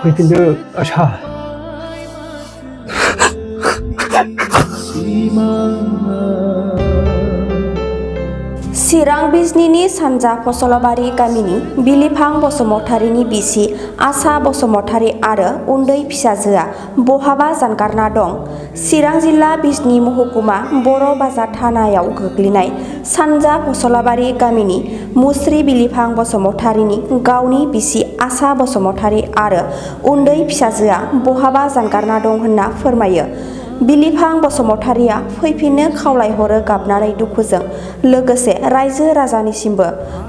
फैफिनदो आसा चिरां बिजनीनि सानजा फसलबारि गामिनि बिलिफां बसुमतारीनि बिसि आसा बसुमतारी आरो उन्दै फिसाजोआ बहाबा जानगारना दं। चिरां जिल्ला बिजनी महकुमा बर' बाजार थानायाव गोग्लैनाय सानजा फसलबारि गामिनि मुस्रि बिलिफां बसुमतारीनि गावनि बिसि आसा बसुमतारी आरो उन्दै फिसाजोआ बहाबा जानगारना दं होनना फोरमायो। बिलिफां बसुमतारीया फैफिननो खावलायहरो गाबनानै दुखुजों लोगोसे रायजो राजानिसिमबो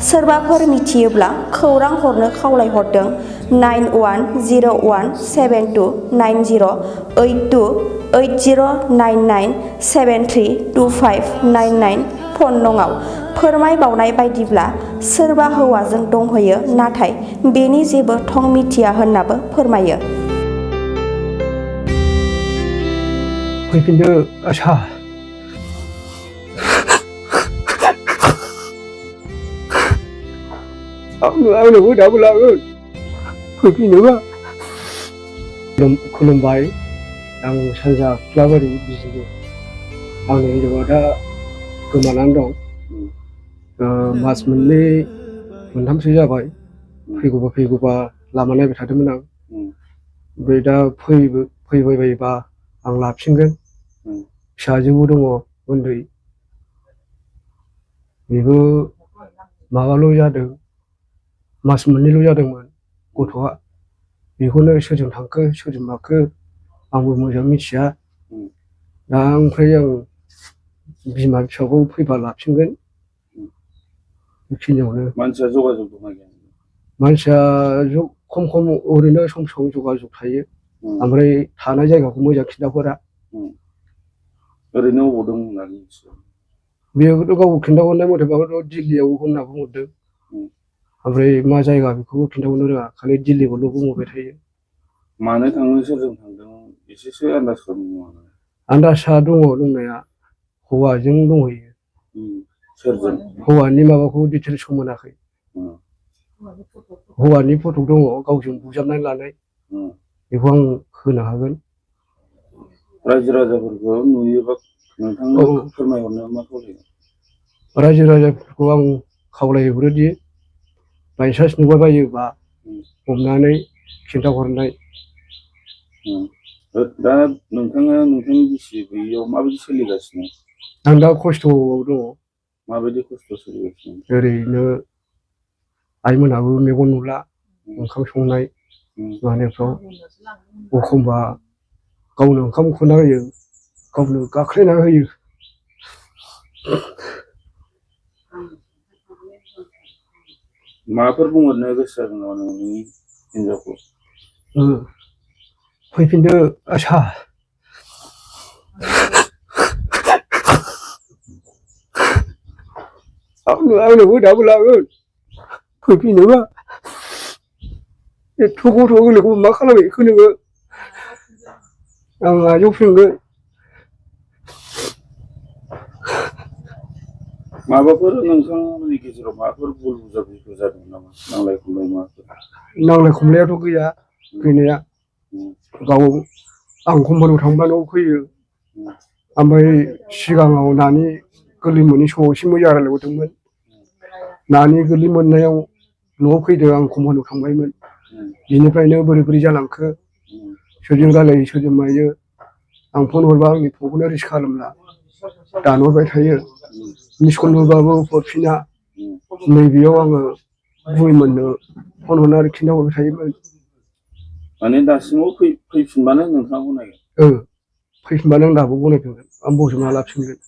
सोरबाफोर मिथियोब्ला खौरां हरनो खावलायहरदों। 9101728099732599 फन नङाव फोरमायबावनाय बायदिब्ला सोरबा हौवाजों दंहैयो नाथाय बेनि जेबो थं मिथिया होननाबो फोरमायो। फैफिनदो आसा आंनोबो दाबो लागोन फैफिनोबा खुलुमबाय। आं सानजा फुलाबारि बिजनि आंनि हिनजावा दा गोमानानै दं। मास मोननै मोनथामसो जाबाय। फैगौबा लामा नायबाय थादोंमोन आं। ओमफ्राय दा फैबायबायोबा आं लाफिनगोन। फिसाजोबो दङ उन्दै, बेबो माबाल' जादों मास मोननैल' जादोंमोन गथ'आ। बेखौनो सोरजों थांखो सोरजों माखो आंबो मोजां मिथिया। दा ओमफ्राय आं बिमा फिसाखौ फैबा लाफिनगोन। बेखिनियावनो मानसिया जगाजग दंना गैया? मानसिया खम ओरैनो सम सम जगाजग थायो। ओमफ्राय थानाय जायगाखौ मोजां खिन्थाहरा। ओरैनो अबाव दं होननानै मिथियो? बेखौथ' गावबो खिन्थाहरनाय मथेबाथ' दिल्लीयाव होनना बुंहरदों। ओमफ्राय मा जायगा बेखौबो खिन्थाहरनो रोङा, खालि दिल्लीखौल' बुंहरबाय थायो। मानो थाङो सोरजों थांदों एसेसो आन्दाज खालामनो नामा? आन्दाजआ दङ दंनाया, हौवाजों दंहैयो। सोरजों? हौवानि माबाखौ डिटेल्सखौ मोनाखै। हौवानि फट' दङ गावजों बुजाबनानै लानाय, बेखौ आं होनो हागोन। रायजो राजाफोरखौ नुयोबा नोंथांनो फोरमायहरनो मा खावलायो? रायजो राजाफोरखौ आं खावलायहरोदि बायसान्स नुबाय बायोबा हमनानै खिन्थाहरनाय। दा नोंथाङा नोंथांनि बिसि गैयियाव माबायदि सोलिगासिनो? आं दा खस्थ'आव दङ। माबायदि खस्थ' सोलिगासिनो? ओरैनो आइमोनाबो मेगन नुला ओंखाम संनाय मानायफ्राव। एखमबा गावनो ओंखाम खुरना होयो, गावनो गाख्लायना होयो। माबाफोर बुंहरनो गोसो जादों नामा नोंनि हिनजावखौ? फैफिनदो आसा आंनोबो दाबो लागोन फैफिनोबा। एथ' गथ' गोरलैखौ मा खालामहैखो नोङो? आं आजावफिनगोन। माबाफोर नोंथांमोननि गेजेराव माबाफोर भुल बुजाबुजिफोर जादों नामा? नांलाय खमलाय माबाफोर? नांलाय खमलायाथ' गैया गैनाया। गाव आं कम्पानियाव थांबानो फैयो। ओमफ्राय सिगाङाव नानि गोरलै मोनै समाव एसे मोजां रायज्लायहरदोंमोन। नानि गोरलै मोननायाव न'आव फैदों, आं कम्पानियाव थांबायमोन। बिनिफ्रायनो बोरै जालांखो, सोरजों रायलायो सोरजों मायो। आं फन हरबा आंनि फनखौनो रिसिभ खालामला, दानहरबाय थायो। मिस कल होबाबो हरफिना। नैबेयाव आङो बुंमोननो फन हरनानै खिन्थाहरबाय थायोमोन। माने दासिमाव फैफिनबानो नोंथाङा गनायगोन? फैफिनबानो आं दाबो गनायफिनगोन। आं बजबना लाफिनगोन।